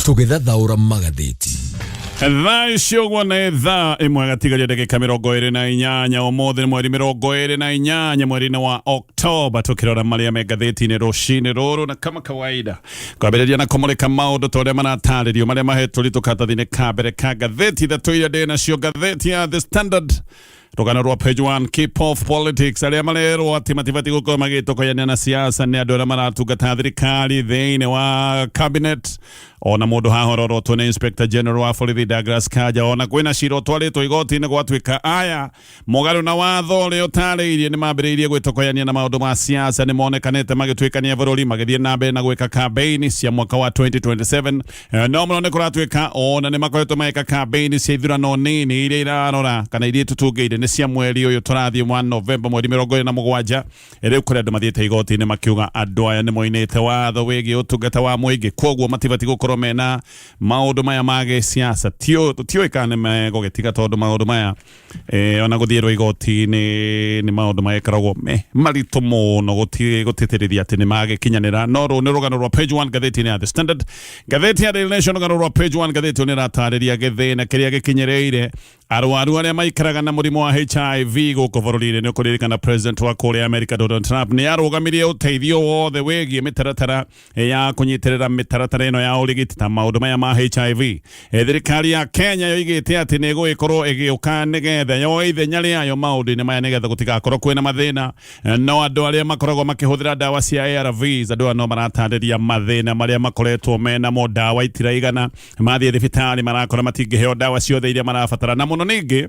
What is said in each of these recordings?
Tũgĩthathaũra magathĩti. Thaa ici ũguo nĩ thaa ĩmwe gatigaria ndagĩka 28. Ũmũthĩ nĩ mweri 28 mweri-inĩ wa Oktoba, tũkĩrora marĩa me ngathĩti-inĩ rũcinĩ rũrũ, na kama kawaida kwambĩrĩria na kũmũrĩka maũndũ ta ũrĩa maratarĩrio marĩa mahetwo ritũ karatathi-inĩ ka mbere ka ngathĩti ithatũ iria ndĩ nacio. Ngathĩti ya The Standard, rũgano rwa page 1, keep off politics. Arĩa marerwo atĩ matibatiĩ gũkorwo magĩtũkayania na siasa nĩ andũ arĩa maratungata thirikari thĩinĩ wa cabinet. Ona mũndũ haha ũrorotwo nĩ Inspector General wa borithi Douglas Kanja, ona kwĩna cira ũtwarĩtwo igoti-inĩ, gwatuĩka aya mũgarũ na watho ũrĩa ũtarĩirie nĩ mambĩrĩirie gwĩtokoyania na maũndũ ma siasa. Nĩ monekanĩte magĩtuĩkania bũrũri magĩthiĩ na mbere na gwĩka campaign cia mwaka wa 2027. No mũno nĩ kũratuĩka ona nĩ makoretwo magĩka campaign cia ithurano nini iria irarora kana iria itutungĩire nĩ cia mweri ũyũ tũrathiĩ wa Novemba mweri 27. Rĩu kũrĩ andũ mathiĩte igoti-inĩ makiuga andũ aya nĩ moinĩte watho wĩgiĩ ũtungata wa mũingĩ, koguo matibatiĩ gũkorwo mena maũndũ maya ma gĩsiasa. Tũtiũĩ kana nĩ megũgĩtiga, tondũ maũndũ maya ona gũthiĩrwo igoti-inĩ nĩ maũndũ magĩkoragwo me maritũ mũno gũtĩtĩrithia atĩ nĩ magĩkinyanĩra. No rũũ nĩ rũgano rwa page 1 ngathĩti-inĩ ya The Standard. Ngathĩti ya Daily Nation, rũgano rwa page 1, ngathĩti ĩyo nĩ ĩratarĩria gĩthĩna kĩrĩa gĩkinyĩrĩire arwaru arĩa maikaraga na mũrimũ wa HIV gũkũ bũrũri-inĩ. Nĩ ũkũririkana president wa kũrĩa America Donald Trump nĩ arũgamirie ũteithio wothe wĩgiĩ mĩtaratara ya kũnyitĩrĩra mĩtaratara ĩno ya ũrigiti ta maũndũ maya ma HIV. Thirikari ya Kenya yoigĩte atĩ nĩ ĩgũgĩkorwo ĩgĩũka nĩgetha yoe ithenya rĩayo maũndũ-inĩ maya nĩgetha gũtigakorwo kwĩna mathĩna. No andũ arĩa makoragwo makĩhũthĩra ndawa cia ARVs, andũ aya no maratarĩria mathĩna marĩa makoretwo menamo. Ndawa itiraigana, mathiĩ thibitarĩ marakora matingĩheo ndawa ciothe iria marabatara, na mũno ningĩ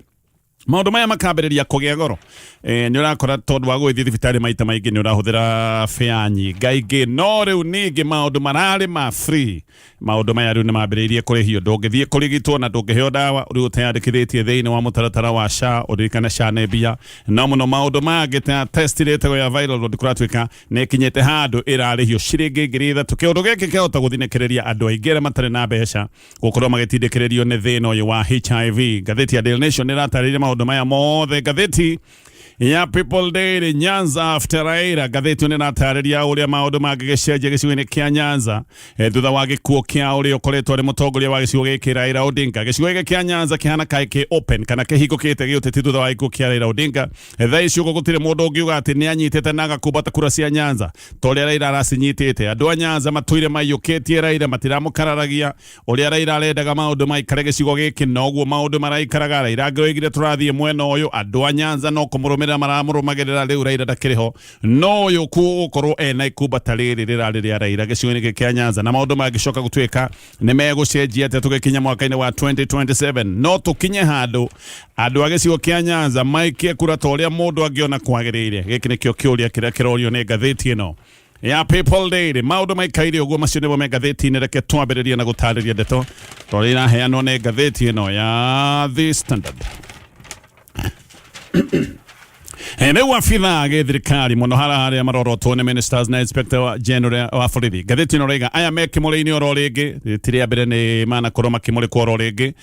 maũndũ maya makambĩrĩria kũgĩa goro. Nĩ ũrakora tondũ wa gũgĩthiĩ thibitarĩ maita maingĩ nĩ ũrahũthĩra bĩa nyingaingĩ. No rĩu ningĩ maũndũ mararĩ ma free, maũndũ maya rĩu nĩ mambĩrĩirie kũrĩhio. Ndũngĩthiĩ kũrigitwo na ndũngĩheo ndawa rĩu ũteyandĩkithĩtie thĩinĩ wa mũtaratara wa SHA. Ũririkane SHA nĩ mbia. No mũno maũndũ mangĩ ta test ĩrĩa ĩtagwo ya viral load kũratuĩka nĩ ĩkinyĩte handũ ĩrarĩhio ciringi 3000. Kĩũndũ gĩkĩ kĩahota gũthinĩkĩrĩria andũ aingĩ arĩa matarĩ na mbeca gũkorwo magĩtindĩkĩrĩrio nĩ thĩna ũyũ wa HIV. Ngathĩti ya Daily Nation nĩ ĩratarĩria maũndũ maya mothe. Ngathĩti ya People Daily, Nyanza after Raila, ngathĩti ĩyo nĩ ĩratarĩria ũrĩa maũndũ mangĩgĩcenjia gĩcigo-inĩ kĩa Nyanza thutha wa gĩkuũ kĩa ũrĩa ũkoretwo arĩ mũtongoria wa gĩcigo gĩkĩ Raila Odinga. Gĩcigo gĩkĩ kĩa Nyanza kĩhana kaĩ kĩ open kana kĩhingũkĩte gĩũteti thutha wa gĩkuũ kĩa Raila Odinga. Thaa ici ũguo gũtirĩ mũndũ ũngiuga atĩ nĩ anyitĩte na agakumbata kura cia Nyanza ta ũrĩa Raila aracinyitĩte. Andũ a Nyanza matũire maiyũkĩtie Raila, matiramũkararagia. Ũrĩa Raila arendaga maũndũ maikare gĩcigo gĩkĩ noguo maũndũ maraikaraga. Raila angĩroigire tũrathiĩ mwena ũyũ, andũ a Nyanza no kũmũrũmĩrĩra maramũrũmagĩrĩra. Rĩu Raila ndakĩrĩ ho, no ũyũ gũkorwo ena ikumbata rĩrĩ rĩrarĩ rĩa Raila gĩcigo-inĩ gĩkĩ kĩa Nyanza, na maũndũ mangĩcoka gũtuĩka nĩ megũcenjia atĩa tũgĩkinya mwaka-inĩ wa 2027? No tũkinye handũ andũ a gĩcigo kĩa Nyanza maikie kura ta ũrĩa mũndũ angĩona kwagĩrĩire? Gĩkĩ nĩkĩo kĩũria kĩrĩa kĩrorio nĩ ngathĩti ĩno ya People Daily. Maũndũ maikaire ũguo, macio nĩmo me ngathĩti-inĩ. Reke twambĩrĩrie na gũtarĩria ndeto ta ũrĩa iraheanwo nĩ ngathĩti ĩno ya The Standard. Rĩu abithaa gĩthirikari mũno hara arĩa marorotwo nĩ ministers na inspector general wa borithi. Ngathĩti ĩno raiga aya me kĩmũrĩ-inĩ oro rĩngĩ, ti rĩa mbere nĩ manakorwo makĩmũrĩkwo oro rĩngĩ.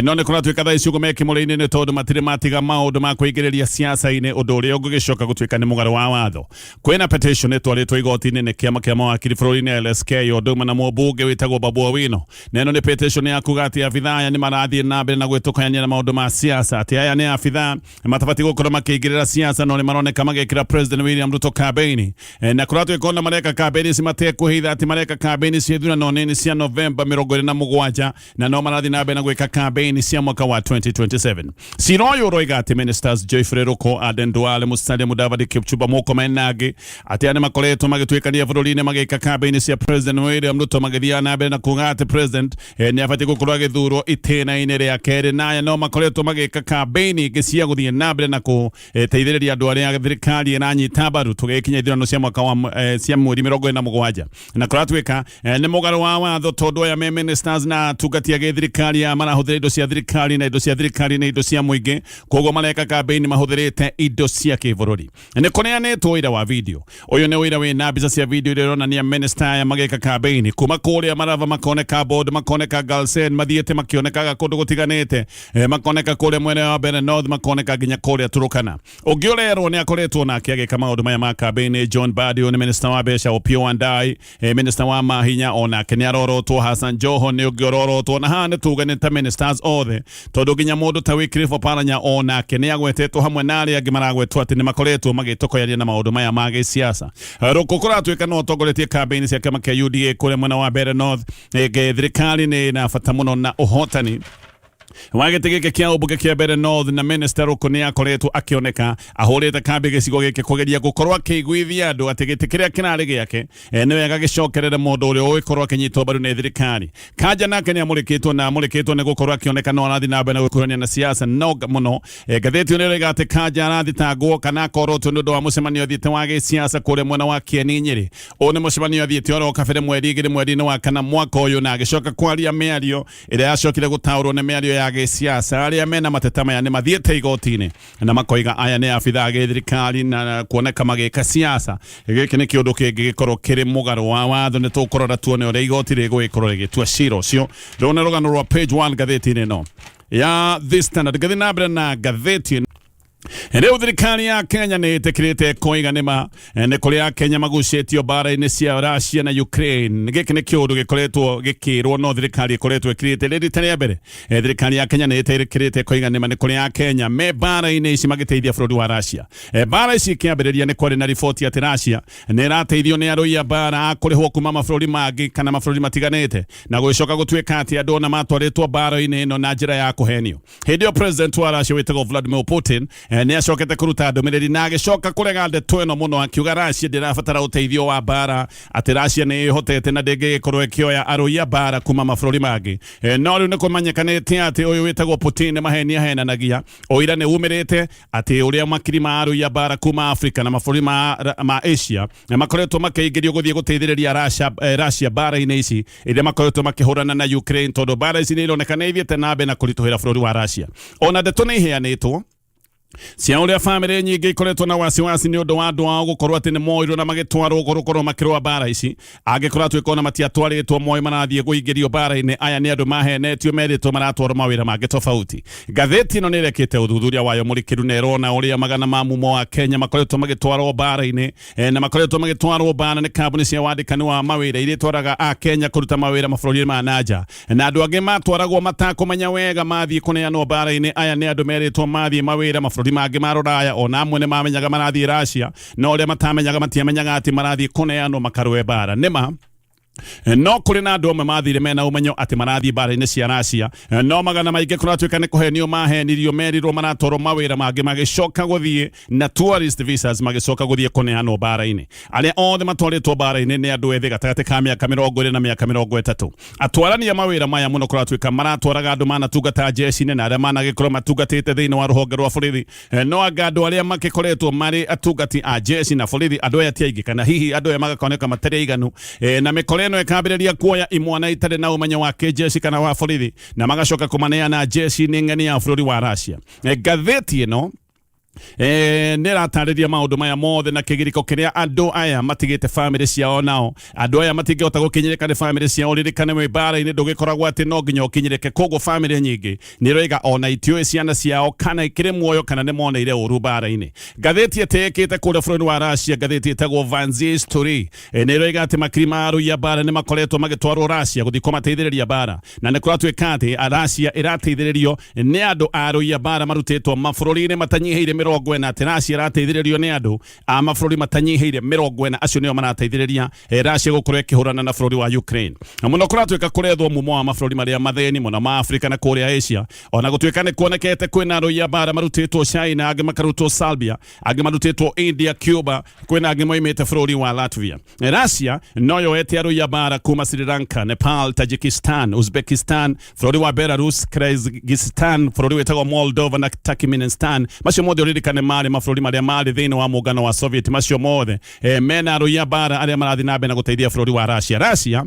No nĩ kũratuĩka thaa ici ũguo me kĩmũrĩ-inĩ nĩ tondũ matirĩ matiga maũndũ ma kwĩingĩrĩria siasa-inĩ, ũndũ ũrĩa ũngĩgĩcoka gũtuĩka nĩ mũgarũ wa watho. Kwĩna petition ĩtwarĩtwo igoti-inĩ nĩ kĩama kĩa mawakiri bũrũri-inĩ LSK ũndũ ũmwe na mũmbunge wĩtagwo Babu Owino. Na ĩno nĩ petition ya kuga atĩ abithaa aya nĩ marathiĩ na mbere na gwĩtũkania na maũndũ ma siasa, atĩ aya nĩ abithaa matabatiĩ gũkorwo makĩingĩrĩra siasa, no nĩ maroneka magĩkĩra President William Ruto campaign. Na kũratuĩka ona mareka campaign ici matekũhitha atĩ mareka campaign cia ithurano nini cia Novemba 27, na no marathiĩ na mbere na gwĩka campaign cia mwaka wa 2027. Cira ũyũ ũroiga atĩ ministers Geoffrey Ruku, Aden Duale, Musalia Mudavadi, Kipchumba Murkomen na angĩ atĩ aya nĩ makoretwo magĩtuĩkania bũrũri-inĩ magĩka campaign cia President William Ruto, magĩthiaga na mbere na kuga atĩ president nĩ abatiĩ gũkorwo agĩthurwo itĩna-inĩ rĩa kerĩ. Na aya no makoretwo magĩka campaign ingĩ cia gũthiĩ na mbere na kũteithĩrĩria andũ arĩa thirikari ĩranyita mbaru tũgĩkinya ithurano cia mwaka wa cia mweri 27. Na kũratuĩka nĩ mũgarũ wa watho, tondũ aya me ministers na atungati a gĩthirikari aya marahũthĩra indo cia thirikari, na indo cia thirikari nĩ indo cia mũingĩ, koguo mareka campaign mahũthĩrĩte indo cia kĩbũrũri. Nĩ kũneanĩtwo ũira wa video. Ũyũ nĩ ũira wĩna mbica cia video iria ironania minister aya magĩka campaign kuma kũrĩa Marava, makoneka Board, makoneka Garsen, mathiĩte makĩonekaga kũndũ gũtiganĩte, makoneka kũrĩa mwena wa Mbere North, makoneka nginya kũrĩa Turukana. Ũngĩ ũre Ũrerwo nĩ akoretwo nake agĩka maũndũ maya ma kambĩini. John Mbadi ũyũ nĩ minister wa mbeca, Opiyo Wandayi, minister wa mahinya, onake nĩ arorotwo. Hassan Joho nĩ ũngĩ ũrorotwo, na haha nĩ tuge nĩ ta ministers othe, tondũ nginya mũndũ ta Wycliffe Oparanya onake nĩ agwetetwo hamwe na arĩa angĩ maragwetwo atĩ nĩ makoretwo magĩtokoyania na maũndũ maya ma gĩsiasa. Rũkũ kũratuĩka no ũtongoretie kambĩini cia kĩama kĩa UDA kũrĩa mwena wa Mbeere North. Thirikari nĩ ĩna bata mũno na ũhotani wa gĩtĩ gĩkĩ kĩa ũmbunge kĩa Mbeere North, na minister Rũkũ nĩ akoretwo akĩoneka ahũrĩte kambĩ gĩcigo gĩkĩ kũgeria gũkorwo akĩiguithia andũ atĩ gĩtĩ kĩrĩa kĩrarĩ gĩake nĩ wega gĩcokerere mũndũ ũrĩa ũgĩkorwo akĩnyitwo mbaru nĩ thirikari. Kanja nake nĩ amũrĩkĩtwo na amũrĩkĩtwo nĩ gũkorwo akĩoneka no arathiĩ na mbere na gwĩkuhania na siasa no mũno. Ngathĩti ĩno ĩroiga atĩ Kanja arathitangwo kana akorotwo nĩ ũndũ wa mũcemanio athiĩte wa gĩsiasa kũrĩa mwena wa Kieni Nyĩrĩ. Ũyũ nĩ mũcemanio athiĩte oro kabere mweri 2 mweri-inĩ wa kana mwaka ũyũ, na agĩcoka kwaria mĩario ĩrĩa yacokire gũtaũrwo nĩ mĩario ya gĩsiasa. Arĩa mena mateta maya nĩ mathiĩte igoti-inĩ na makoiga aya nĩ abithaa a gĩthirikari na kuoneka magĩka siasa. Gĩkĩ nĩ kĩũndũ kĩngĩgĩkorwo kĩrĩ mũgarũ wa watho. Nĩ tũkũrora tuone ũrĩa igoti rĩgũgĩkorwo rĩgĩtua cira ũcio. Rũu nĩ rũgano rwa page 1 ngathĩti-inĩ ĩno ya The Standard. Ngathi na mbere na ngathĩti ĩno. Rĩu thirikari ya Kenya nĩ ĩtĩkĩrĩte koiga nĩma nĩ kũrĩ Akenya magucĩtio mbara-inĩ cia Russia na Ukraine. Gĩkĩ nĩ kĩũndũ gĩkoretwo gĩkĩrwo, no thirikari ĩkoretwo ĩkirĩte. Rĩ rita rĩa mbere thirikari ya Kenya nĩ ĩtĩkĩrĩte koiga nĩma nĩ kũrĩ Akenya me mbara-inĩ ici magĩteithia bũrũri wa Russia. Mbara ici ikĩambĩrĩria nĩ kwarĩ na riboti atĩ Russia nĩ ĩrateithio nĩ arũi a mbara a kũrĩhwo kuma mabũrũri mangĩ kana mabũrũri matiganĩte, na gũgĩcoka gũtuĩka atĩ andũ ona matwarĩtwo mbara-inĩ ĩno na njĩra ya kũhenio. Hĩndĩ ĩyo president wa Russia wĩtagwo Vladimir Putin nĩ acokete kũruta ndũmĩrĩri na agĩcoka kũrega ndeto ĩno mũno, akiuga Russia ndĩrabatara ũteithio wa mbara, atĩ Russia nĩ ĩhotete na ndĩngĩgĩkorwo ĩkĩoya arũi a mbara kuma mabũrũri mangĩ. No rĩu nĩ kũmenyekanĩte atĩ ũyũ wĩtagwo Putin nĩ maheni ahenanagia. Ũira nĩ umĩrĩte atĩ ũrĩa makiri ma arũi a mbara kuma Africa na mabũrũri ma Asia makoretwo makĩingĩrio gũthiĩ gũteithĩrĩria Russia mbara-inĩ ici iria makoretwo makĩhũrana na Ukraine, tondũ mbara ici nĩ ironeka nĩ ithiĩte na mbere na kũritũhĩra bũrũri wa Russia. Ona ndeto nĩ iheanĩtwo cia ũrĩa bamĩrĩ nyingĩ ikoretwo na wasiwasi nĩ ũndũ wa andũ ao gũkorwo atĩ nĩ moirwo na magĩtwarwo gũkorwo makĩrũa mbara ici, angĩkorwo atuĩka ona matiatwarĩtwo moĩ marathiĩ kũingĩrio mbara-inĩ. Aya nĩ andũ mahenetio, merĩtwo maratwarwo mawĩra mangĩ tofauti. Ngathĩti ĩno nĩ ĩrekĩte ũthuthuria wayo mũrikĩru na ĩrona ũrĩa magana ma mumo wa Kenya makoretwo magĩtwarwo mbara-inĩ, na makoretwo magĩtwarwo mbara nĩ kambuni cia wandĩkani wa mawĩra iria itwaraga a Kenya kũruta mawĩra mabũrũri ma nanja, na andũ angĩ matwaragwo matakũmenya wega mathiĩ kũneanwo mbara-inĩ. Aya nĩ andũ merĩtwo mathiĩ mawĩra mabũrũri mangĩ ma rũraya, ona amwe nĩ mamenyaga marathiĩ Russia, no ũrĩa matamenyaga, matiamenyaga atĩ marathiĩ kũneanwo makarũe mbara. Nĩma no kũrĩ na andũ amwe mathire mena ũmenyo atĩ marathiĩ mbara-inĩ cia Russia, no magana maingĩ kũratuĩka nĩ kũhenio mahenirio, merirwo maratwarwo mawĩra mangĩ, magĩcoka gũthiĩ na tourist visas, magĩcoka gũthiĩ kũneanwo mbara-inĩ. Arĩa othe matwarĩtwo mbara-inĩ nĩ andũ ethĩ gatagatĩ ka mĩaka 20 na mĩaka 30. Atwarani a mawĩra maya mũno kũratuĩka maratwaraga andũ manatungata jeshi-inĩ na arĩa managĩkorwo matungatĩte thĩinĩ wa rũhonge rwa borithi. No anga andũ arĩa makĩkoretwo marĩ atungati a jeshi na borithi, andũ aya ti aingĩ, kana hihi andũ aya magakoneka matarĩ aiganu, na mĩkora ĩno ĩkambĩrĩria kuoya imwana itarĩ na ũmenyo wa kĩjeshi kana wa borithi na magacoka kũmaneana jeshi-inĩ ng'eni ya bũrũri wa Russia. Ngathĩti ĩno nĩ ĩratarĩria maũndũ maya mothe na kĩgirĩko kĩrĩa andũ aya matigĩte bamĩrĩ ciao nao. Andũ aya matingĩhota gũkinyĩrĩka nĩ bamĩrĩ ciao. Ririkane wĩ mbara-inĩ ndũgĩkoragwo atĩ no nginya ũkinyĩrĩke, koguo bamĩrĩ nyingĩ nĩ ĩroiga ona itiũĩ ciana ciao kana ikĩrĩ muoyo kana nĩ moneire ũru mbara-inĩ. Ngathĩti ĩtĩĩkĩte kũrĩa bũrũri wa Russia, ngathĩti ĩtagwo Vanzie Story, nĩ ĩroiga atĩ makiri ma arũi a mbara nĩ makoretwo magĩtwarwo Russia gũthiĩ kũmateithĩrĩria mbara, na nĩ kũratuĩka atĩ Russia ĩrateithĩrĩrio nĩ andũ arũi a mbara marutĩtwo mabũrũri-inĩ matanyihĩire 40, atĩ Russia ĩrateithĩrĩrio nĩ andũ a mabũrũri matanyihĩire 40. Acio nĩo marateithĩrĩria Russia gũkorwo ĩkĩhũrana na bũrũri wa Ukraine. Na mũno kũratuĩka kũrethwo mumo wa mabũrũri marĩa mathĩni mũno ma Afrika na kũrĩa Asia, ona gũtuĩka nĩ kuonekete kwĩna arũi a mbara marutĩtwo China, angĩ makarutwo Serbia, angĩ marutĩtwo India, Cuba, kwĩna angĩ moimĩte bũrũri wa Latvia. Russia no yoete arũi a mbara kuma Sri Lanka, Nepal, Tajikistan, Uzbekistan, bũrũri wa Belarus, Kyrgyzstan, bũrũri wĩtagwo Moldova na Turkmenistan. Macio mothe ũririkane marĩ mabũrũri marĩa marĩ thĩinĩ wa mũngano wa Soviet. Macio mothe mena arũi a mbara arĩa marathiĩ na mbere na gũteithia bũrũri wa Russia. Russia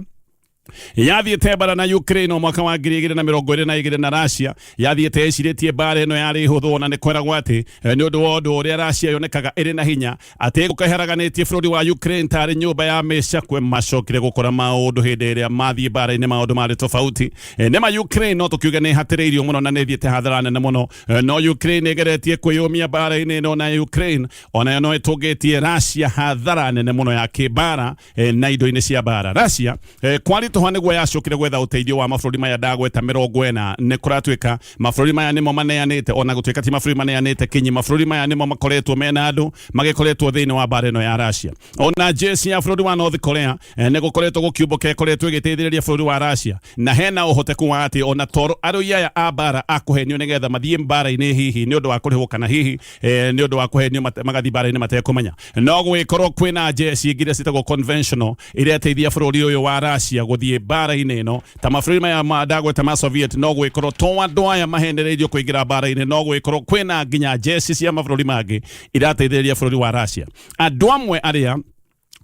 Yathiĩte mbara na Ukraine o mwaka wa 2022 na Russia yathiĩte ĩcirĩtie mbara ĩno yarĩ hũthũ, ona nĩ kweragwo atĩ nĩ ũndũ wa ũndũ ũrĩa Russia yonekaga ĩrĩ na hinya atĩ gũkeheraganĩtie bũrũri wa Ukraine tarĩ nyũmba ya mĩcakwe. Macokire gũkora maũndũ hĩndĩ ĩrĩa mathiĩ mbara-inĩ maũndũ marĩ tofauti. Nĩma Ukraine no tũkiuge nĩ ĩhatĩrĩirio mũno na nĩ ĩthiĩte hathara nene mũno, no Ukraine ĩgeretie kwĩyũmia mbara-inĩ ĩno, na Ukraine onayo no ĩtũngĩtie Russia hathara nene mũno ya kĩmbara na indo-inĩ cia mbara. Russia kwaritũha nĩguo yacokire gwetha ũteithio wa mabũrũri maya ndagweta 40. Nĩ kũratuĩka mabũrũri maya nĩmo maneanĩte, ona gũtuĩka ti mabũrũri maneanĩte kinyi, mabũrũri maya nĩmo makoretwo mena andũ magĩkoretwo thĩinĩ wa mbara ĩno ya Russia. Ona jeshi ya bũrũri wa North Korea nĩ gũkoretwo gũkiumbũka ĩkoretwo ĩgĩteithĩrĩria bũrũri wa Russia, na hena ũhoteku wa atĩ ona toro arũi aya a mbara akũhenio nĩgetha mathiĩ mbara-inĩ, hihi nĩ ũndũ wa kũrĩhwo kana hihi nĩ ũndũ wa kũhenio magathiĩ mbara-inĩ matekũmenya, no gwĩkorwo kwĩna jeshi ingĩ iria ciĩtagwo conventional ireteithia bũrũri ũyũ wa Russia gũthiĩ mbara-inĩ ĩno ta mabũrũri maya ndagweta ma Soviet. No gwĩkorwo to andũ aya mahenereirio kũingĩra mbara-inĩ, no gwĩkorwo kwĩna nginya jeshi cia mabũrũri mangĩ irateithĩrĩria bũrũri wa Russia. Andũ amwe arĩa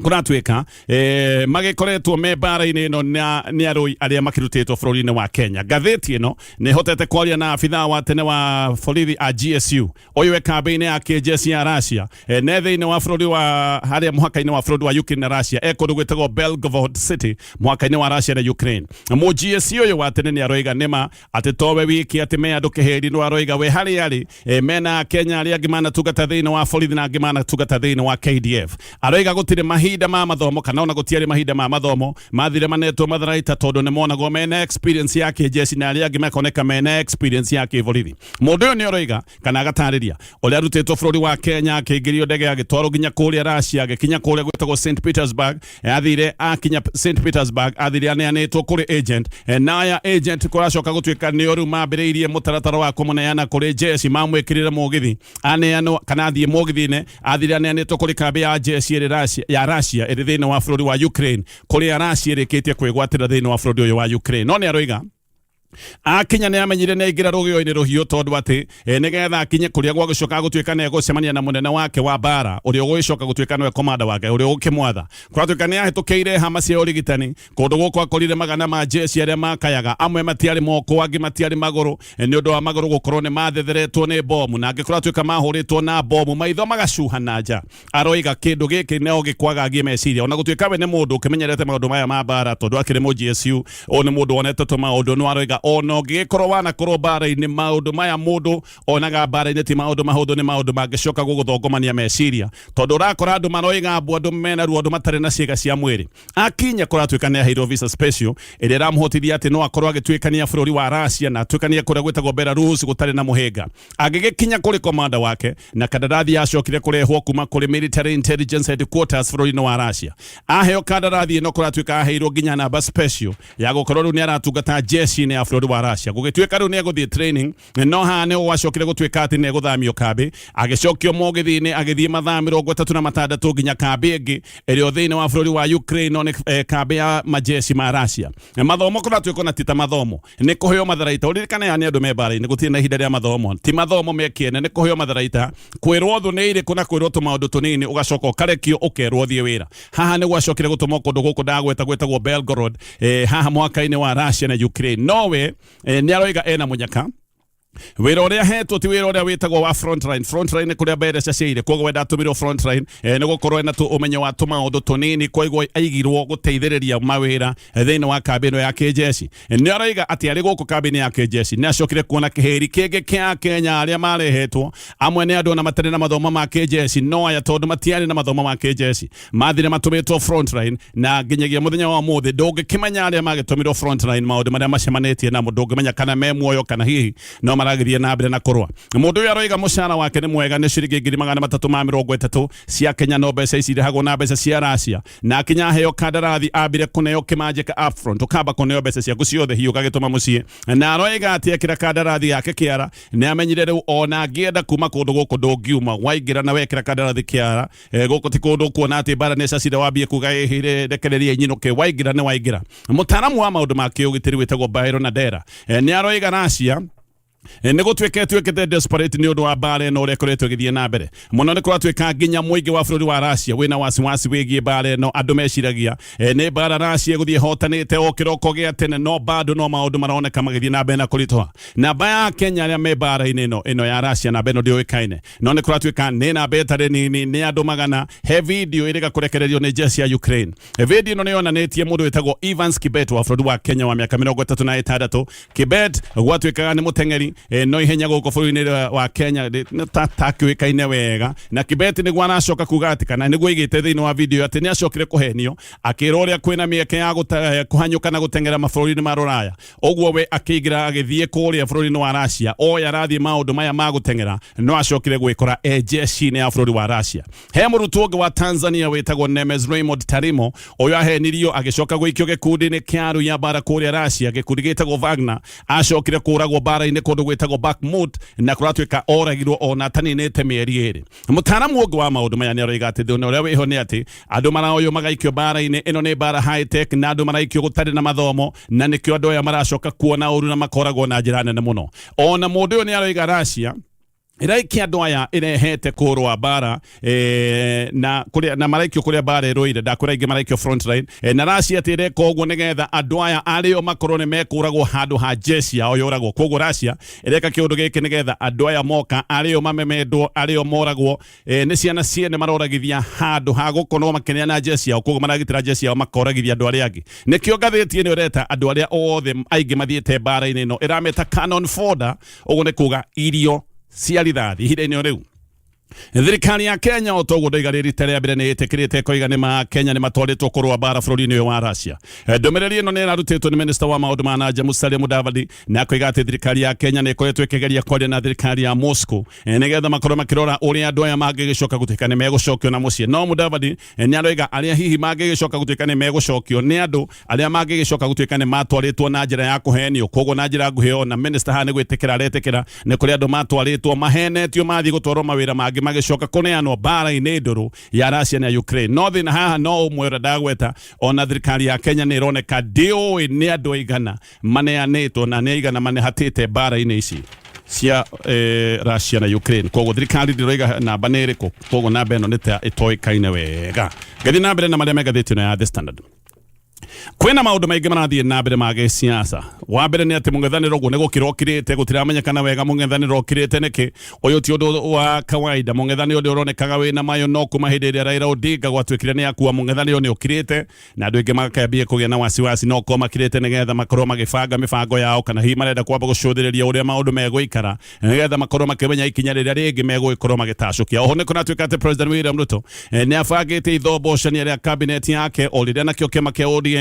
kũratuĩka magĩkoretwo me mbara-inĩ ĩno nĩ arũi arĩa makĩrutĩtwo bũrũri-inĩ wa Kenya. Ngathĩti ĩno nĩ ĩhotete kwaria na abithaa wa tene wa borithi a GSU ũyũ e kambĩ-inĩ ya kĩjeshi ya Russia, ne thĩinĩ wa bũrũri wa harĩa mũhaka-inĩ wa bũrũri wa Ukraine na Russia, e kũndũ gwĩtagwo Belgorod City mũhaka-inĩ wa Russia na Ukraine. Mũ GSU ũyũ wa tene nĩ aroiga nĩma atĩ towe wiki atĩ me andũ kĩhĩri, no aroiga we harĩa arĩ mena Kenya arĩa angĩ manatungata thĩinĩ wa borithi na angĩ manatungata thĩinĩ wa KDF. Aroiga gũtirĩ mahinda ma mathomo kana ona gũtiarĩ mahinda ma mathomo, mathire manetwo matharaita tondũ nĩ monagwo mena experience ya kĩjeshi na arĩa angĩ makoneka mena experience ya kĩborithi. Mũndũ ũyũ nĩ aroiga kana agatarĩria ũrĩa arutĩtwo bũrũri wa Kenya, akĩingĩrio ndege, agĩtwarwo nginya kũrĩa Russia, agĩkinya kũrĩa gwĩtagwo St Petersburg. Athire akinya St Petersburg athire aneanĩtwo kũrĩ agent, na aya agent kũracoka gũtuĩka nĩo rĩu mambĩrĩirie mũtaratara wa kũmũneana kũrĩ jeshi. Mamwĩkĩrĩre mũgithi aneanwo kana athiĩ mũgithi-inĩ, athire aneanĩtwo kũrĩ kambĩ ya jeshi ĩrĩ Russia, ya Russia ĩrĩ thĩinĩ wa bũrũri wa Ukraine, kũrĩa Russia ĩrĩkĩtie kwĩgwatĩra thĩinĩ wa bũrũri ũyũ wa Ukraine. No nĩ aroiga akinya nĩ amenyire nĩ aingĩra rũgĩo-inĩ rũhiũ, tondũ atĩ nĩgetha akinye kũrĩa gwagũcoka gũtuĩka nĩ egũcemania na mũnene wake wa mbara ũrĩa ũgũgĩcoka gũtuĩka nĩwe komanda wake ũrĩa ũgũkĩmwatha, kũratuĩka nĩ ahĩtũkĩire hama cia ũrigitani. Kũndũ gũkũ akorire magana ma jeshi arĩa makayaga, amwe matiarĩ moko, angĩ matiarĩ magũrũ, nĩ ũndũ wa magũrũ gũkorwo nĩ mathetheretwo nĩ bomu, na angĩ kũratuĩka mahũrĩtwo na bomu maitho magacuha na nja. Aroiga kĩndũ gĩkĩ no gĩkwagagie meciria, ona gũtuĩka we nĩ mũndũ ũkĩmenyerete maũndũ maya ma mbara tondũ akĩrĩ mũ GSU, ũyũ nĩ mũndũ wonete tũmaũndũ. No aroiga ona ũngĩgĩkorwo wanakorwo mbara-inĩ, maũndũ maya mũndũ onaga mbara-inĩ ti maũndũ mahũthũ, nĩ maũndũ mangĩcoka gũgũthongomania meciria, tondũ ũrakora andũ maroiga mbu, andũ mena ruo, andũ matarĩ na ciĩga cia mwĩrĩ. Akinya kũratuĩka nĩ aheirwo visa special ĩrĩa ĩramũhotithia atĩ no akorwo agĩtuĩkania bũrũri wa Russia na atuĩkanie kũrĩa gwĩtagwo Belarus gũtarĩ na mũhĩnga. Agĩgĩkinya kũrĩ komanda wake na kandarathi yacokire kũrehwo kuma kũrĩ military intelligence headquarters bũrũri-inĩ wa Russia. Aheo kandarathi ĩno kũratuĩka aheirwo nginya namba special ya gũkorwo rĩu nĩ aratungata jeshi-inĩ ya bũrũri wa Russia. Gũgĩtuĩka rĩu nĩ egũthiĩ training, no haha nĩ gwacokire gũtuĩka atĩ nĩ egũthamio kambĩ, agĩcokio mũgithi-inĩ, agĩthiĩ mathaa 36 nginya kambĩ ĩngĩ ĩrĩa thĩinĩ wa bũrũri wa Ukraine, no nĩ kambĩ ya majeshi ma Russia. Mathomo kũratuĩka ona ti ta mathomo, nĩ kũheo matharaita. Ũririkane aya nĩ andũ me mbara-inĩ, gũtirĩ na ihinda rĩa mathomo, ti mathomo me kĩene, nĩ kũheo matharaita, kwĩrwo thũ nĩ irĩkũ na kwĩrwo tũmaũndũ tũnini, ũgacoka ũkarekio ũkerwo thiĩ wĩra. Haha nĩ gwacokire gũtũmwo kũndũ gũkũ ndagweta gwĩtagwo Belgorod, haha mũhaka-inĩ wa Russia na Ukraine. Nowe nĩ aroiga ena mũnyaka wĩra ũrĩa ahetwo ti wĩra ũrĩa wĩtagwo wa frontline. Frontline nĩ kũrĩa mbereca ciaire, koguo we ndatũmirwo frontline, nĩ gũkorwo ena tu ũmenyo wa tũmaũndũ tũnini, koguo aigirwo gũteithĩrĩria mawĩra thĩinĩ wa kambĩ ĩno ya kĩjeshi. Nĩ aroiga atĩ arĩ gũkũ kambĩ-inĩ ya kĩjeshi nĩ acokire kuona kĩhĩri kĩngĩ kĩa Kenya arĩa marehetwo. Amwe nĩ andũ ona matarĩ na mathomo ma kĩjeshi, no aya tondũ matiarĩ na mathomo ma kĩjeshi mathire matũmĩtwo frontline, na nginyagia mũthenya wa ũmũthĩ ndũngĩkĩmenya arĩa magĩtũmirwo frontline maũndũ marĩa macemanĩtie namo, ndũngĩmenya kana me muoyo kana hihi no maragĩthiĩ na mbere na kũrũa. Mũndũ ũyũ aroiga mũcara wake nĩ mwega, nĩ ciringi 330,000 cia Kenya, no mbeca ici irĩhagwo na mbeca cia Russia. Na akinya aheo kandarathi ambire kũneo kĩmanjĩka upfront, ũkamba kũneo mbeca ciaku ciothe hiũ ũgagĩtũma mũciĩ. Na aroiga atĩ ekĩra kandarathi yake kĩara nĩ amenyire rĩu ona angĩenda kuma kũndũ gũkũ ndũngiuma, waingĩra na wekĩra kandarathi kĩara. Gũkũ ti kũndũ kuona atĩ mbara nĩ cacire wambie kuga ĩhĩ rekereria inyinũke, waingĩra nĩ waingĩra. Mũtaaramu wa maũndũ ma kĩũgitĩri wĩtagwo Byron Adera nĩ aroiga Russia Nä gå tuä ka ĩtuä kä te desperate nä å ndå wa mbara ĩno ũrĩa ĩkoretwo ĩgĩthiĩ na mbere mũno. Nĩ kũratuĩka nginya mũingĩ wa bũrũri wa Russia wĩna wasiwasi wĩgiĩ mbara ĩno. Andũ meciragia nĩ mbara Russia ĩgũthiĩ ĩhotanĩte o kĩroko gĩa tene, no bado no maũndũ maroneka magĩthiĩ na mbere na kũritũha. Namba ya Kenya arĩa me mbara-inĩ ĩno ya Russia, namba ĩno ndĩũĩkaine, no nĩ kũratuĩka nĩ namba ĩtarĩ nini, nĩ andũ magana. He video ĩrĩga kũrekererio nĩ jeshi ya Ukraine. Video ĩno nĩ yonanĩtie mũndũ wĩtagwo Evans Kibet wa bũrũri wa Kenya wa mĩaka 36. Kibet gwatuĩkaga nĩ mũteng'eri no ihenya gũkũ bũrũri-inĩ wa Kenya takĩũĩkaine wega. Na Kibet nĩguo aracoka kuga atĩ, kana nĩguo aigĩte thĩinĩ wa video, atĩ nĩ acokire kũhenio akĩrwo ũrĩa kwĩna mĩeke ya kũhanyũka na gũteng'era mabũrũri-inĩ ma rũraya. Ũguo we akĩingĩra agĩthiĩ kũrĩa bũrũri-inĩ wa Russia oya arathiĩ maũndũ maya ma gũteng'era, no acokire gwĩkora e jeshi-inĩ ya bũrũri wa Russia. He mũrutwo ũngĩ wa Tanzania wĩtagwo Nemes Raymond Tarimo. Ũyũ ahenirio agĩcoka gũikio gĩkundi-inĩ kĩa arũi a mbara kũrĩa Russia, gĩkundi gĩtagwo Wagner. Acokire kũragwo mbara-inĩ kũndũ gwĩtagwo Bakhmut, na kũratuĩka oragirwo ona ataninĩte mĩeri 2. Mũtaaramu ũngĩ wa maũndũ maya nĩ aroiga atĩ thĩna ũrĩa wĩho nĩ atĩ andũ maraoywo magaikio mbara-inĩ ĩno nĩ mbara high tech, na andũ maraikio gũtarĩ na mathomo, na nĩkĩo andũ aya maracoka kuona ũru na makoragwo na njĩra nene mũno. Ona mũndũ ũyũ nĩ aroiga Russia ĩraikia andũ aya ĩrehete kũrũa mbara na kũrĩa na maraikio kũrĩa mbara ĩrũire. Ndakwĩra aingĩ maraikio front line na Russia atĩ ĩreka ũguo nĩgetha andũ aya arĩo makorwo nĩ mekũragwo handũ ha jeshi yao yũragwo. Koguo Russia ĩreka kĩũndũ gĩkĩ nĩgetha andũ aya moka arĩo mamemendwo, arĩo moragwo, nĩ ciana ciene maroragithia handũ ha gũkorwo makĩneana jeshi yao. Koguo maragitĩra jeshi yao, makoragithia andũ arĩa angĩ. Nĩkĩo ngathĩti ĩno ĩreta andũ arĩa othe aingĩ mathiĩte mbara-inĩ ĩno, ĩrameta cannon fodder. Ũguo nĩ kuga irio cia rithathi. Ihinda-inĩ o rĩu, thirikari ya Kenya, o toguo ndoiga rita rĩa mbere, nĩ ĩtĩkĩrĩte ĩkoiga nĩ ma Kenya nĩ matwarĩtwo kũrũa mbara bũrũri-inĩ ũyũ wa Russia. Ndũmĩrĩri ĩno nĩ ĩrarutĩtwo nĩ minista wa maũndũ ma nanja Musalia Mudavadi, na akoiga atĩ thirikari ya Kenya nĩ ĩkoretwo ĩkĩgeria kwaria na thirikari ya Moscow nĩgetha makorwo makĩrora ũrĩa andũ aya mangĩgĩcoka gũtuĩka nĩ megũcokio na mũciĩ. No Mudavadi nĩ aroiga arĩa hihi mangĩgĩcoka gũtuĩka nĩ megũcokio nĩ andũ arĩa mangĩgĩcoka gũtuĩka nĩ matwarĩtwo na njĩra ya kũhenio. Koguo na njĩra nguhĩ, ona minister haha nĩ gwĩtĩkĩra aretĩkĩra nĩ kũrĩ andũ matwarĩtwo mahenetio mathiĩ gũtwarwo mawĩra mangĩ, magĩcoka kũneanwo mbara-inĩ ndũrũ ya Russia na Ukraine. No thĩna haha no ũmwe ũrĩa ndagweta, ona thirikari ya Kenya nĩ ĩroneka ndĩũĩ nĩ andũ aigana maneanĩtwo na nĩ aigana manehatĩte mbara-inĩ ici cia Russia na Ukraine. Koguo thirikari ndĩroiga namba nĩ ĩrĩkũ. Koguo namba ĩno nĩ ta ĩtoĩkaine wega. Ngathiĩ na mbere na marĩa me ngathĩti ĩno ya The Standard. Kwĩna maũndũ maingĩ marathiĩ na mbere ma gĩsiasa. Wa mbere nĩ atĩ mũng'ethanĩro ũguo nĩ gũkira ũkirĩte. Gũtiramenyekana wega mũng'ethanĩro ũkirĩte nĩkĩ. Ũyũ ti ũndũ wa kawaida. Mũng'ethanĩro nĩ ũronekaga wĩna mayo, no kuma hĩndĩ ĩrĩa Raila Odinga gwatuĩkire nĩ akua, mũng'ethanĩro nĩ ũkirĩte na andũ aingĩ makambia kũgĩa na wasiwasi no korwo makirĩte nĩgetha makorwo magĩbanga mĩbango yao, kana hihi marenda kwamba gũcũthĩrĩria ũrĩa maũndũ megũikara nĩgetha makorwo makĩmenya ikinya rĩrĩa rĩngĩ megũgĩkorwo magĩtacũkia. Oho nĩ kũratuĩka atĩ President William Ruto nĩ abangĩte ithombocania rĩa kabineti yake, o rĩrĩa nakĩo kĩama kĩa ODM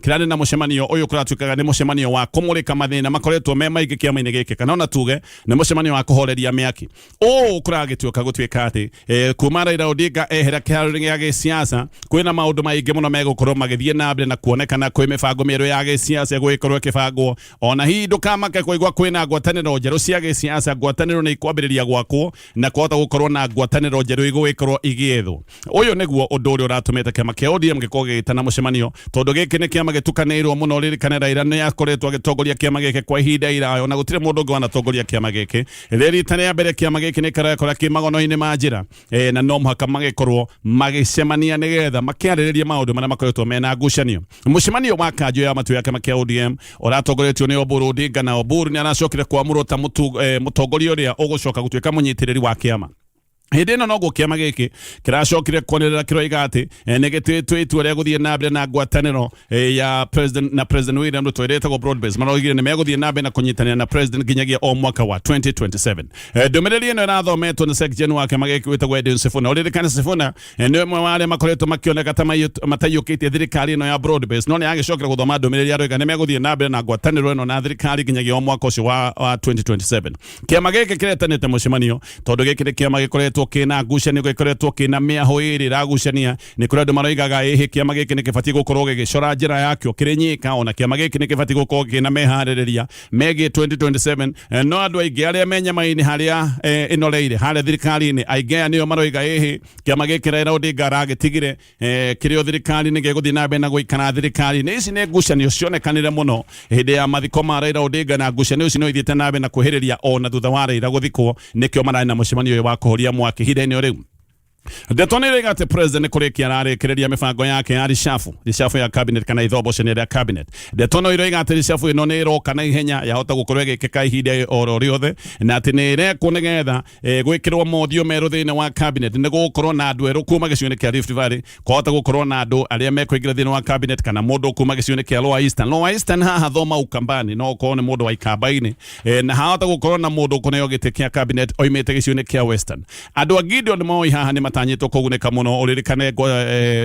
kĩrarĩ na mũcemanio. Ũyũ kũratuĩkaga nĩ mũcemanio wa kũmũrĩka mathĩna makoretwo me maingĩ kĩama-inĩ gĩkĩ, kana ona tuge nĩ mũcemanio wa kũhoreria mĩaki. Ũũ kũragĩtuĩka gũtuĩka atĩ kuma Raila Odinga ehera kĩharo-inĩ gĩa gĩsiasa, kwĩna maũndũ maingĩ mũno megũkorwo magĩthiĩ na mbere na kuonekana kwĩ mĩbango mĩerũ ya gĩsiasa ĩgũgĩkorwo ĩkĩbangwo. Ona hihi ndũkamake kũigua kwĩna ngwatanĩro njerũ cia gĩsiasa. Ngwatanĩro nĩ ikwambĩrĩria gwakwo na kwahota gũkorwo na ngwatanĩro njerũ igũgĩkorwo igĩethwo. Ũyũ nĩguo ũndũ ũrĩa ũratũmĩte kĩama kĩa ODM gĩkorwo gĩgĩtana mũcemanio, tondũ gĩkĩ nĩ kĩama gĩtukanĩirwo mũno. Ririkane Raila nĩ akoretwo agĩtongoria kĩama gĩkĩ kwa ihinda iraya, ona gũtirĩ mũndũ ũngĩ wanatongoria kĩama gĩkĩ. Rĩ rita rĩa mbere kĩama gĩkĩ nĩ kĩrekora kĩ magono-inĩ ma njĩra, na no mũhaka magĩkorwo magĩcemania nĩgetha makĩarĩrĩrie maũndũ marĩa makoretwo mena ngucanio. Mũcemanio wa kanjũ ya matu ya kĩama kĩa ODM ũratongoretio nĩ Oburu Odinga, na Oburu nĩ aracokire kwamũrwo ta mũtongoria ũrĩa ũgũcoka gũtuĩka mũnyitĩrĩri wa kĩama. Hĩndĩ ĩno noguo kĩama gĩkĩ kĩracokire kwanĩrĩra kĩroiga atĩ nĩ gĩtuĩtwo itua rĩa gũthiĩ na mbere na ngwatanĩro ya president na President William Ruto ĩrĩa ĩtagwo broad base. Maroigire nĩ megũthiĩ na mbere na kũnyitanĩra na president nginyagia o mwaka wa 2027. Ndũmĩrĩri ĩno ĩrathometwo nĩ Secretary wa kĩama gĩkĩ wĩtagwo Edwin Sifuna. Ũririkane Sifuna nĩ ũmwe wa arĩa makoretwo makĩoneka ta mataiyũkĩtie thirikari ĩno ya broad base, no nĩ agĩcokera gũthoma ndũmĩrĩri aroiga nĩ megũthiĩ na mbere na ngwatanĩro ĩno na thirikari nginyagia o mwaka ũcio wa 2027. Kĩama gĩkĩ kĩretanĩte mũcemanio tondũ gĩkĩ nĩ kĩama gĩkoretwo Gĩkoretwo kĩna ngucanio, gĩkoretwo kĩna mĩahũ ĩrĩ ĩragucania. Nĩ kũrĩ andũ maroigaga ĩhĩ kĩama gĩkĩ nĩ kĩbatiĩ gũkorwo gĩgĩcora njĩra yakĩo kĩrĩ nyika, ona kĩama gĩkĩ nĩ kĩbatiĩ gũkorwo kĩna meharĩrĩria megiĩ 2027. No andũ aingĩ arĩa me nyama-inĩ harĩa ĩnoreire harĩa thirikari-inĩ, aingĩ aya nĩo maroiga ĩhĩ kĩama gĩkĩ Raila Odinga aragĩtigire kĩrĩ o thirikari-inĩ gĩgũthiĩ na mbere na gũikara thirikari-inĩ. Ici nĩ ngucanio cionekanire mũno hĩndĩ ya mathiko ma Raila Odinga, na ngucanio ici no ithiĩte na mbere na kwĩhĩrĩria ona thutha wa Raila gũthikwo. Nĩkĩo mararĩ na mũcemanio ũyũ wa kũhoria mwaki ihinda-inĩ o rĩu. Ndeto nĩ ĩraiga atĩ president nĩ kũrĩkia ararĩkĩrĩria mĩbango yake ya reshuffle, reshuffle ya cabinet kana ithombocanio rĩa cabinet. Ndeto no iroiga atĩ reshuffle ĩno nĩ ĩroka na ihenya, yahota gũkorwo ĩgĩkĩka ihinda oro rĩothe, na atĩ nĩ ĩrekwo nĩgetha gwĩkĩrwo mothiũ merũ thĩinĩ wa cabinet. Nĩ gũgũkorwo na andũ erũ kuma gĩcigo-inĩ kĩa Rift Valley, kwahota gũkorwo na andũ arĩa mekũingĩra thĩinĩ wa cabinet kana mũndũ kuma gĩcigo-inĩ kĩa Lower Eastern. Lower Eastern haha thoma Ukambani, no ũkorwo nĩ mũndũ wa Ikamba-inĩ, na hahota gũkorwo na mũndũ ũkũneo gĩtĩ kĩa cabinet oimĩte gĩcigo-inĩ kĩa Western. Andũ a Gideon Moi haha nĩ matanyĩtwo kũgunĩka mũno. Ũririkane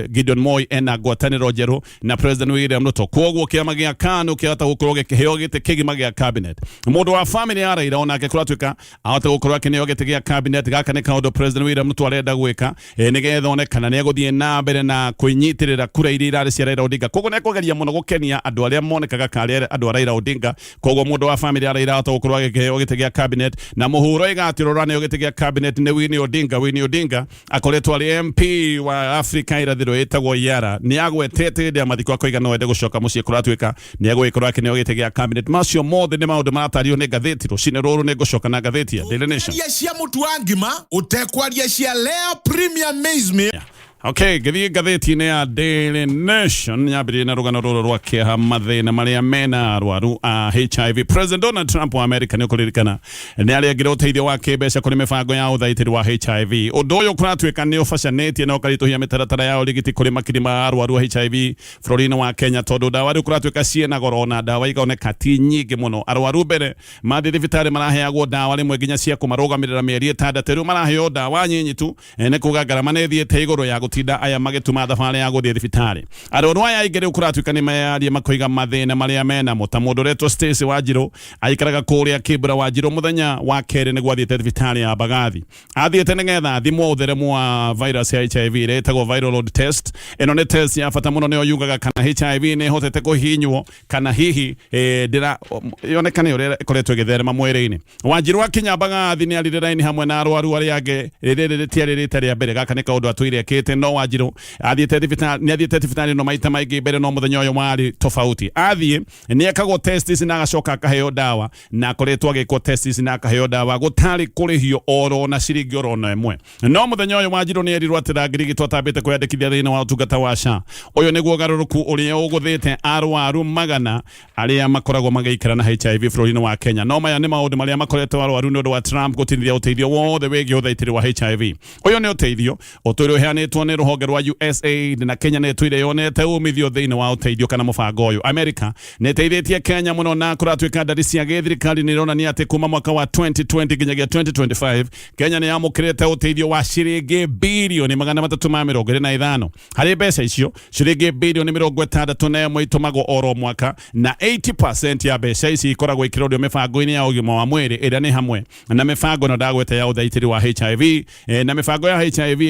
Gideon Moi ena ngwatanĩro njerũ na President William Ruto, kwoguo kĩama gĩa KANU kĩahota gũkorwo gĩkĩheo gĩtĩ kĩgima gĩa cabinet. Mũndũ wa famĩlĩ ya Raila onake kũratuĩka ahote gũkorwo akĩneo gĩtĩ gĩa cabinet. Gaka nĩ kaũndũ President William Ruto arenda gwĩka nĩgetha one kana nĩ egũthiĩ na mbere na kwĩnyitĩrĩra kura iria irarĩ cia Raila Odinga. Koguo nĩ ekũgeria mũno gũkenia andũ arĩa monekaga karĩ andũ a Raila Odinga. Koguo mũndũ wa famĩlĩ ya Raila ahota gũkorwo agĩkĩheo gĩtĩ gĩa cabinet, na mũhuro ĩgatĩ ũrĩa ũraneo gĩtĩ gĩa cabinet nĩ Winnie Odinga. Winnie Odinga akoretwo arĩ MP wa Afrika irathĩro ĩtagwo Yara. Nĩ agwetete hĩndĩ ya mathiko akoiga no ende gũcoka mũciĩ, kũratuĩka nĩ egũgĩkorwo akĩneo gĩtĩ gĩa cabinet. Macio mothe nĩ maũndũ maratario nĩ ngathĩti rũcinĩ rũrũ. Nĩ ngũcoka na ngathĩti ya Daily Nation. Kwaria cia mũtu wa ngima ũtekwaria cia Leo Premium Maize Meal. Okay, ngĩthiĩ ngathĩti-inĩ ya Daily Nation yambĩrĩrie na rũgano rũrũ rwa kĩeha, mathĩna marĩa mena arwaru a HIV. President Donald Trump wa America, nĩ ũkũririkana, nĩ arengire ũteithio wa kĩmbeca kũrĩ mĩbango ya ũthaitĩri wa HIV. Ũndũ ũyũ kũratuĩka nĩ ũbacanĩtie na ũkaritũhia mĩtaratara ya ũrigiti kũrĩ makiri ma arwaru a HIV bũrũri-inĩ wa Kenya, tondũ ndawa rĩu kũratuĩka ciĩna goro na ndawa ikoneka ti nyingĩ mũno. Arwaru mbere mathiĩ thibitarĩ maraheagwo ndawa rĩmwe nginya cia kũmarũgamĩrĩra mĩeri 6, rĩu maraheo ndawa nyinyi tu. Nĩ kuga ngarama nĩ ĩthiĩte igũrũ ya gũtinda aya magĩtuma thabarĩ ya gũthiĩ thibitarĩ. Arwaru aya aingĩ rĩu kũratuĩka nĩ meyarie makoiga mathĩna marĩa menamo, ta mũndũ ũretwo Stacy Wanjirũ aikaraga kũrĩa Kibra. Wanjirũ mũthenya wa kerĩ nĩguo athiĩte thibitarĩ ya Mbagathi. Athiĩte nĩgetha athimwo ũtheremu wa virus ya HIV ĩrĩa ĩtagwo viral load test. Ĩno nĩ test ya bata mũno, nĩyo yugaga kana HIV nĩ ĩhotete kũhihinywo kana hihi ndĩra yonekane ũrĩa ĩkoretwo ĩgĩtherema mwĩrĩ-inĩ. Wanjirũ akinya Mbagathi nĩ arire raini hamwe na arwaru arĩa angĩ. Rĩrĩ rĩtiarĩ rĩta rĩa mbere, gaka nĩ kaũndũ atũire ekĩte. No Wanjirũ athiĩte thibitarĩ, nĩ athiĩte thibitarĩ ĩno maita maingĩ mbere, no mũthenya ũyũ warĩ tofauti. Athiĩ nĩ ekagwo test ici na agacoka akaheo ndawa, na akoretwo agĩkwo test ici na akaheo ndawa gũtarĩ kũrĩhio oro na ciringi oro na ĩmwe. No mũthenya ũyũ Wanjirũ nĩ erirwo atĩ ndangĩrigitwo atambĩte kwĩyandĩkithia thĩinĩ wa ũtungata wa SHA. Ũyũ nĩguo ũgarũrũku ũrĩa ũgũthĩte arwaru magana arĩa makoragwo magĩikara na HIV bũrũri-inĩ wa Kenya. No maya nĩ maũndũ marĩa makoretwo arwaru nĩ ũndũ wa Trump gũtinithia ũteithio wothe wĩgiĩ ũthaitĩri wa HIV. Ũyũ nĩ ũteithio ũtũire ũheanĩtwo nĩ rũhonge rwa USAID, na Kenya nĩ ĩtũire yonete umithio thĩinĩ wa ũteithio kana mũbango ũyũ. Amerika nĩ ĩteithĩtie Kenya mũno, na kũratuĩka ndari cia gĩthirikari nĩ ironania atĩ kuma mwaka wa 2020 nginyagia 2025 Kenya nĩ yamũkĩrĩte ũteithio wa ciringi birioni 325. Harĩ mbeca icio, ciringi birioni 61 itũmagwo oro mwaka, na 80% ya mbeca ici ikoragwo ikĩrorio mĩbango-inĩ ya ũgima wa mwĩrĩ ĩrĩa nĩ hamwe na mĩbango ĩno ndagweta ya ũthaitĩri wa HIV. Na mĩbango ya HIV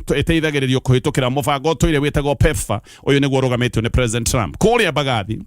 ĩteithagĩrĩrio kũhĩtũkĩra mũbango ũtũire wĩtagwo PEPFAR. Ũyũ nĩguo ũrũgamĩtio nĩ President Trump. Kũrĩa Mbagathi,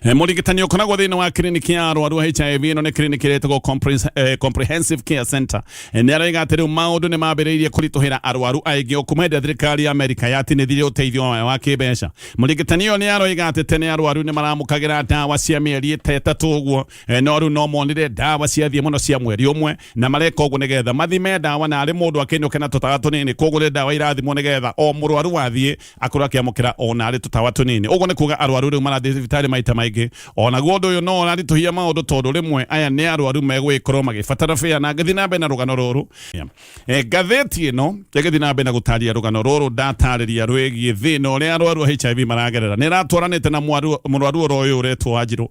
mũrigitani ũkoragwo thĩinĩ wa kiriniki ya arwaru a HIV, ĩno nĩ kiriniki ĩrĩa ĩtagwo Comprehensive Care Center, nĩ aroiga atĩ rĩu maũndũ nĩ mambĩrĩirie kũritũhĩra arwaru aingĩ o kuma hĩndĩ ĩrĩa thirikari ya Amerika yatinithirie ũteithio wayo wa kĩmbeca. Mũrigitani ũyũ nĩ aroiga atĩ tene arwaru nĩ maramũkagĩra ndawa cia mĩeri 3 ũguo, no rĩu no monire ndawa ciathiĩ mũno cia mweri ũmwe, na mareka ũguo nĩgetha mathime ndawa na arĩ mũndũ akĩinũke na tũtawa tũnini. Koguo nĩ ndawa irathimwo nĩgetha o mũrwaru wathiĩ akorwo akĩamũkĩra ona arĩ tũtawa tũnini. Ũguo nĩ kuga arwaru rĩu marathiĩ thibitarĩ maita maingĩ. Onaguo ũndũ ũyũ no ũraritũhia maũndũ, tondũ rĩmwe aya nĩ arwaru megũgĩkorwo magĩbatara bĩa. Na ngĩthiĩ na mbere na rũgano rũrũ, ngathĩti ĩno ĩgĩthiĩ na mbere na gũtarĩria rũgano rũrũ ndatarĩria rwĩgiĩ thĩna ũrĩa arwaru a HIV maragerera, nĩ ĩratwaranĩte na mũrwaru oro ũyũ ũretwo Wanjirũ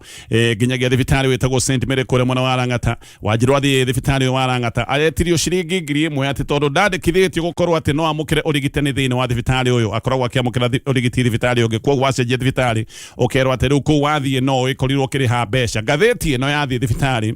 nginyagia thibitarĩ wĩtagwo St Mary kũrĩa mwena wa Lang'ata. Wanjirũ athiĩ thibitarĩ ũyũ wa Lang'ata aretirio ciringi 1000 atĩ tondũ ndandĩkithĩtio gũkorwo atĩ no amũkĩre ũrigitani thĩinĩ wa thibitarĩ ũyũ. Akoragwo akĩamũkĩra ũrigiti thibitarĩ ũngĩ, koguo wacenjia thibitarĩ ũkerwo atĩ rĩu kũu wathiĩ no ũgĩkorirwo ũkĩrĩha mbeca. Ngathĩti ĩno yathiĩ thibitarĩ.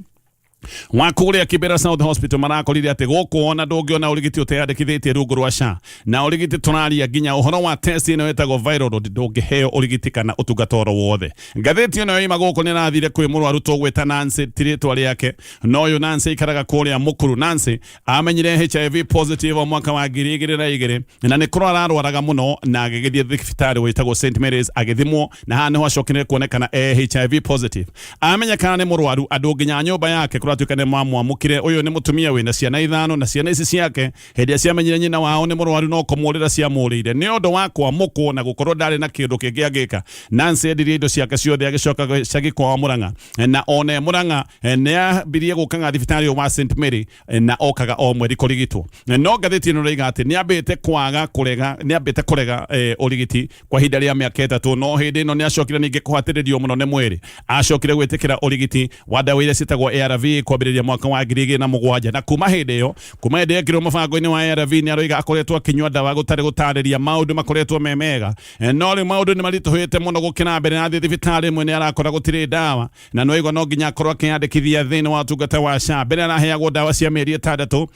Wa kũrĩa Kibera South Hospital marakorire atĩ gũkũ ona ndũngĩona ũrigiti ũteyandĩkithĩtie rungu rwa SHA, na ũrigiti tũraria nginya ũhoro wa test ĩno ĩtagwo viral load, ndũngĩheo ũrigiti kana ũtungata oro wothe. Ngathĩti ĩno yoima gũkũ nĩ ĩrathire kwĩ mũrwaru tũgwĩta Nancy, ti rĩtwa rĩake, no ũyũ Nancy aikaraga kũrĩa Mũkuru. Nancy amenyire HIV positive o mwaka wa 2002 na nĩ kũrwara arwaraga mũno, na agĩgĩthiĩ thibitarĩ wĩtagwo St Mary's agĩthimwo, na haha nĩho acokire kuonekana e HIV positive. Amenyekana nĩ mũrwaru, andũ nginya nyũmba yake kũratuĩka nĩ mamwamũkire. Ũyũ nĩ mũtumia wĩna ciana ithano, na ciana ici ciake hĩndĩ ĩrĩa ciamenyire nyina wao nĩ mũrwaru no kũmũrĩra ciamũrĩire nĩ ũndũ wa kwamũkwo na gũkorwo ndarĩ na kĩndũ kĩngĩ angĩka. Nancy endirie indo ciake ciothe agĩcoka gĩcagi kwao Mũrang'a, na one Mũrang'a nĩ ambirie gũkaga thibitarĩ ũyũ wa St Mary na okaga o mweri kũrigitwo. No ngathĩti ĩno ĩroiga atĩ nĩ ambĩte kwaga kũrega, nĩ ambĩte kũrega ũrigiti kwa ihinda rĩa mĩaka 3, no hĩndĩ ĩno nĩ acokire ningĩ kũhatĩrĩrio mũno nĩ mwĩrĩ. Acokire gwĩtĩkĩra ũrigiti wa ndawa iria ciĩtagwo ARV kwambĩrĩria mwaka wa 2007, na kuma hĩndĩ ĩyo, kuma hĩndĩ ekĩrwo mũbango-inĩ wa ARV, nĩ aroiga akoretwo akĩnyua ndawa gũtarĩ gũtarĩria, maũndũ makoretwo me mega. No rĩu maũndũ nĩ maritũhĩte mũno gũkĩra mbere, athiĩ thibitarĩ ĩmwe nĩ arakora gũtirĩ ndawa, na nĩ waigua no nginya akorwo akĩyandĩkithia thĩinĩ wa ũtungata wa SHA. Mbere araheagwo ndawa cia mĩeri 6,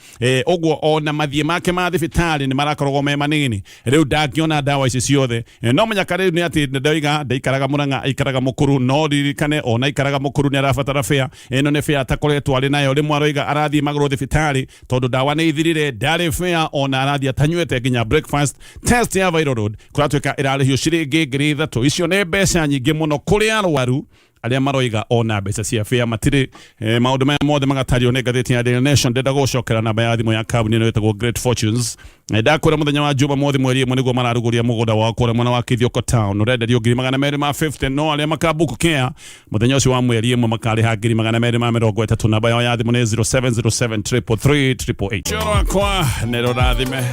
ũguo ona mathiĩ make ma thibitarĩ nĩ marakoragwo me manini. Rĩu ndangĩona ndawa ici ciothe. No mũnyaka rĩu nĩ atĩ ndoiga ndaikaraga Mũrang'a, aikaraga Mũkuru. No ririkane ona aikaraga Mũkuru nĩ arabatara fare. Ĩno nĩ fare atakoretwo arĩ nayo. Rĩmwe aroiga arathiĩ magũrũ thibitarĩ tondũ ndawa nĩ ithirire, ndarĩ fare, ona arathiĩ atanyuĩte nginya breakfast. Test ya viral load kũratuĩka ĩrarĩhio ciringi 3,000. Icio nĩ mbeca nyingĩ mũno kũrĩ arwaru arĩa maroiga ona mbeca cia fare matirĩ. Maũndũ maya mothe magatario nĩ ngathĩti ya Daily Nation. Ndenda gũcokera namba ya thimũ ya kambuni ĩno ĩtagwo Great Fortunes. Ndakwĩra mũthenya wa Juma mothi mweri 1 nĩguo mararugũria mũgũnda wao kũrĩa mwena wa Kithioko Town, ũrenderio 250,000, no arĩa makabook care mũthenya ũcio wa mweri 1 makarĩha 230,000. Namba yao ya thimũ nĩ 0707 333 888. Coro akwa nĩ rũrathime,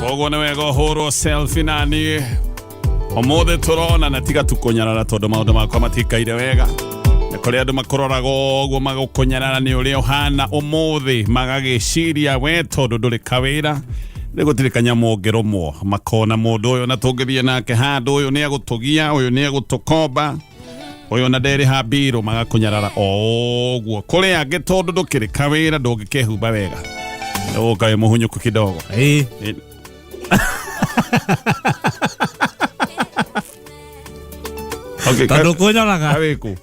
koguo nĩ wega ũhũrwo selfie na niĩ ũmũthĩ tũrona na tiga tukũnyarara tondũ maũndũ makwa matikaire wega. Nĩ kũrĩ andũ makũroraga ũguo magũkũnyarara nĩ ũrĩa ũhana ũmũthĩ, magagĩciria we tondũ ndũrĩ kawĩra nĩ gũtirĩ kanyamũ ũngĩrũmwo, makona mũndũ ũyũ na tũngĩthiĩ nake handũ ũyũ nĩ egũtũgia, ũyũ nĩ egũtũkomba, ũyũ na nderĩha mbirũ, magakũnyarara o ũguo. Kũrĩ angĩ tondũ ndũkĩrĩ kawĩra ndũngĩkehumba wega, ũgũka wĩ mũhunyũku kidogo. Okay, tondå kå nyoraga kawĩkũ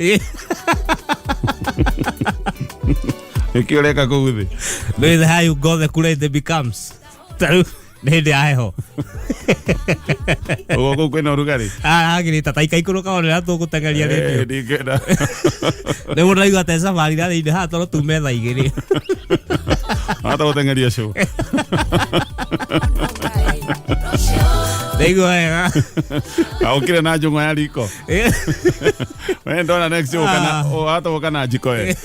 nĩkĩ ũreka kũu thĩ? Nä the higher you go, the cooler it becomes. Tarĩu nĩ hĩndĩ ya heho. Ũguo kũu kwĩna ũrugarĩ. Hagä rä ta taikaikå kaonera tå gå tengeria rä Ndingĩenda. Nä må ndaigua te cabarĩ rarä inä haha toro tume thaa 2. Hata gũteng'eria show. Ndaigua wega. Aũkire na njũng'wa ya riko. We ndona next ũka na hata ũka na njiko we.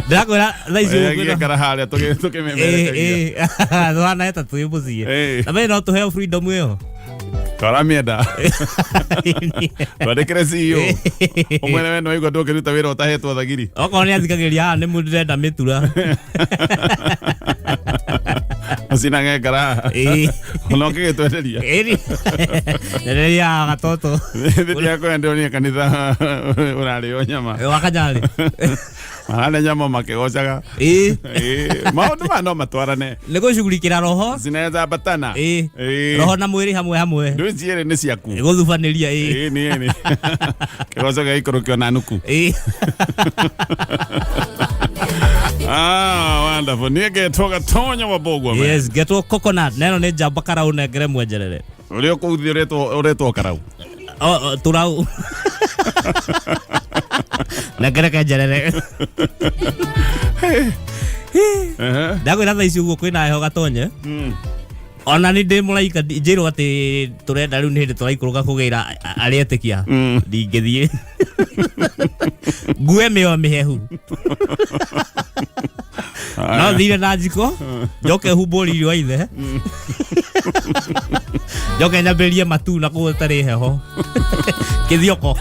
Ndĩrakwä ra thaa ici We kwĩna- gĩkara harĩa tũkĩmemerekagia. Twana eta twä må ciä Eh. na me no tå heo freedom ä yo. Twaramĩenda. Twandĩkĩre CEO. Ũmwene we nĩwaigua ndũngĩruta wĩra ũtahetwo thagiri. Okorwo nä athikagä ria haha nä må ndärenda mä tura. Ũcinage ngara. Ona ũngĩgĩtwenderia. Ndereria gatoto. Thĩ yakwa ndĩronire kanitha ũrarĩo nyama. Wakanyarä. Mararĩa nyama makĩgocaga. Maũndũ maya no matwarane. Nä gå cugurikä ra roho. Zinaweza ambatana. Roho na mwä rä hamwe hamwe. Ndũ cierĩ nĩ ciaku. Gå thubanä ria. Ĩĩ nĩ. Kĩgoco gĩa ikũrũkio na nuku. Wonderful. Niĩ ngetwo Gatonya wa Mbũgua. Yes, ngetwo coconut neno nä njamba karau nengere mwenjerere. Ũrĩa ũkũu thĩ ũretwo karau. Turau nengere kenjerere. Ndakwä ra thaa ici å guo kwä na heho gatonye, ona nä ndä må raika njä rwo atä tå renda rä u nä hä ndä tå raikå rå ka kå gä ra arä etä kia, ndingä thiä ngue mä o mä hehu, no thire na njiko njoke humbå irio ithe njoke nyambä rie matu na kå tarä heho kä thioko.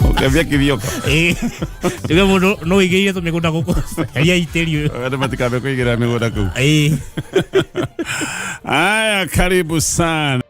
Ũkĩambia kĩthioko. Tuge må ndå no wä igä ire tå mä gå nda gå kå heria itä rio. Andũ matikambe kũigĩrĩra mĩgũnda kũu. Aya, karibu sana.